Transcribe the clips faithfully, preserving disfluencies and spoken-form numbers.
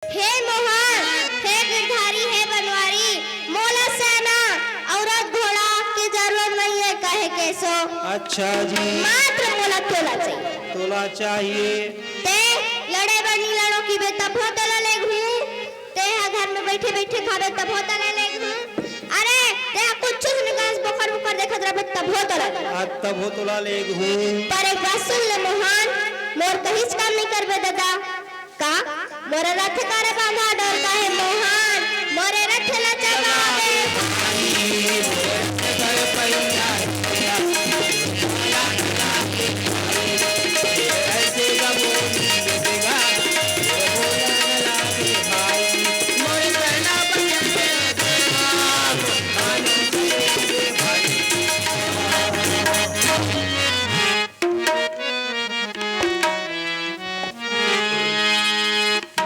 हे मोहन, हे गिरधारी, हे बनवारी, मोला सेना अउ रथ घोड़ा के जरूरत नइये, कहे केसो। अच्छा जी। मात्र मोला तोला चाहिए। तोला चाहिए। ते लड़े बर नी लड़ो किबे तभो तोला लेगहूं। ते ह घर में बइठे बइठे खाबे तभो तोला लेगहूं। अरे, ते ह कुछ सुन गास बोकर बोकर देखत रहबे तभो तोला लेगहूं। आ, तभो तोला लेगहूं। पर एक बात सुन ले मोहन, मोर कहीच काम नइ करबे ददा। का? मोरे रथ कारे बांधा डोर का हे मोहन, मोरे रथ ला चलावे।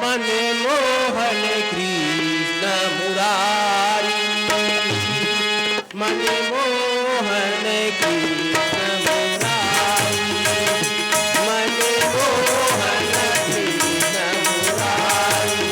मन मोहन कृष्ण मुरारी, मन मोहन कृष्ण मुरारी, मन मोहन कृष्ण मुरारी।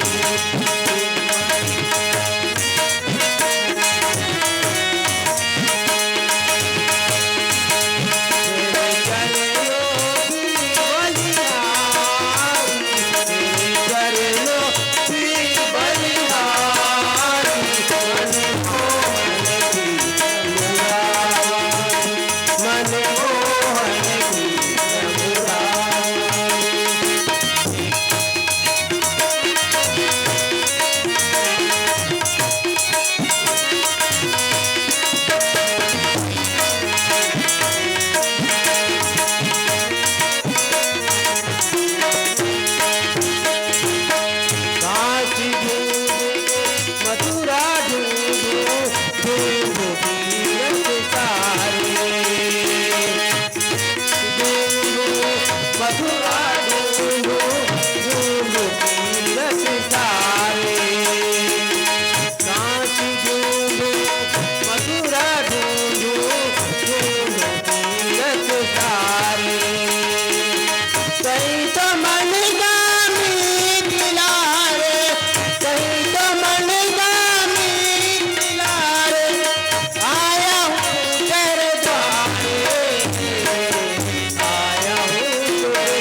काशी ढूंढूं, मथुरा ढूंढूं, ढूंढूं तीरथ सारे। ढूंढूं, मथुरा ढूंढूं, ढूंढूं तीरथ सारे। काशी ढूंढूं, मथुरा ढूंढूं, ढूंढूं तीरथ सारे। कहीं तो मन का मीत मिला रे, कहीं तो मन का मीत मिला रे। आया हूँ तेरे द्वारे, आया हूँ तेरे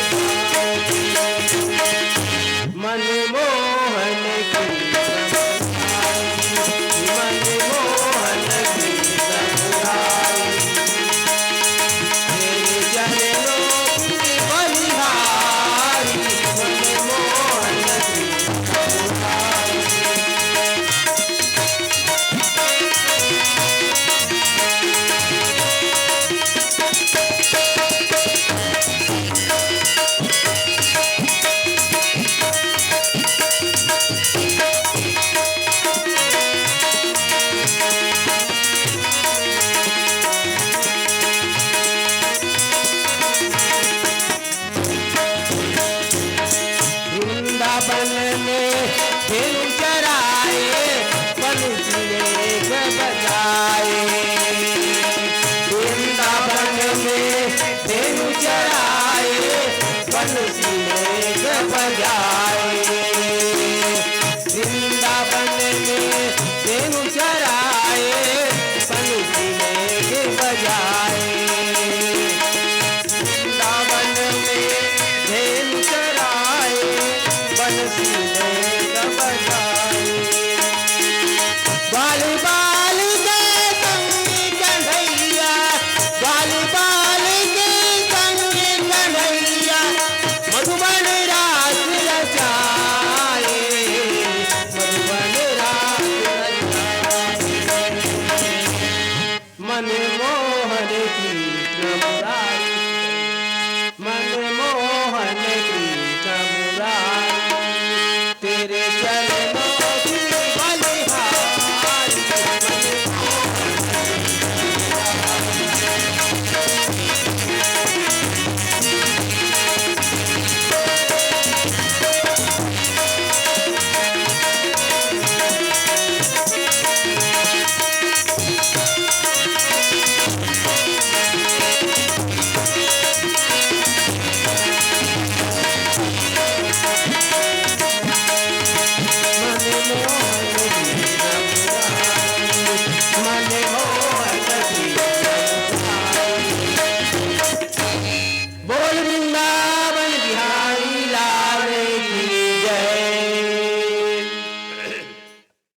द्वारे। मन मोहन की, मन मोहन की समुरारी। तेरे चरणों की बलिहारी, मन मोहन की समुरारी। वृंदावन में फिर चरा